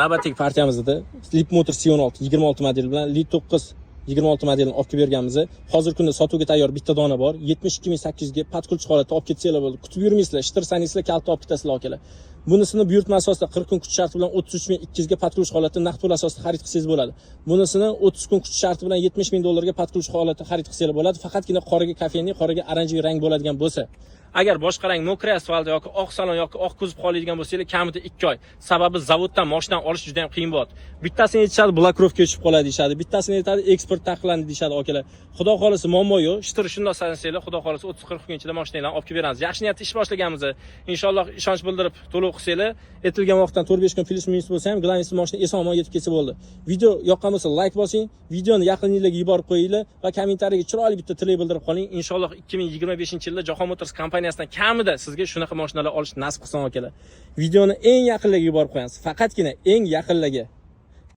Navbatdagi partiyamizda Leapmotor C16 26 model bilan Li 9 26 modelini olib kelib berganmiz. Hozirgi kunda sotuvga tayyor bitta dona bor. 72 800 ga под ключ holatda olib ketsanglar bo'ldi. Kutib yurmaysizlar, shtir sanaysizlar, kalta olib ketasizlar, akalar. Bunisini buyurtma asosida 40 kun kutish sharti bilan 33 200 ga под ключ holatda naqd pul asosida xarid qilsangiz bo'ladi. Bunisini 30 kun kutish sharti bilan 70 ming dollarga под ключ holatda xarid qilsanglar bo'ladi. Faqatgina qoraga кофейный, qoraga оранжевый rang bo'ladigan bo'lsa. Agar boshqa rang, мокрый asfalt yoki oq salon yoki oq kuzov xohlaydigan bo'lsanglar, kamida 2 oy. Sababi zavoddan moshinani olish juda ham qiyin bo'ladi. Bittasini aytishadi, блокировка tushib qoladi deyishadi. Bittasini aytadi, eksport taqiqlandi deyishadi, akalar. Xudo xolasa, muammo yo'q. Shtir shundoq sanasanglar, Xudo xolasa, 30-40 kun ichida mashinanglarni olib kelib beramiz. Yaxshi niyatda ish boshlaganmiz. Inshaalloh, ishonch bildirib to'lov qilsanglar, aytilgan vaqtdan 4-5 kun плюс-минус bo'lsa ham, главный, mashina eson omon yetib kelsa bo'ldi. Video yoqqan bo'lsa, layk bosing, videoni yaqininglarga yuborib qo'yinglar va kommentariyaga chiroyli bitta tilak bildirib qoling. Inshaalloh, 2025-yilda Jahon Motors kompaniyasidan kamida sizga shunaqa mashinalar olish nasib qilsin, akalar. Videoni eng yaqinlarga yuborib qo'yamiz. Faqatgina eng yaqinlarga.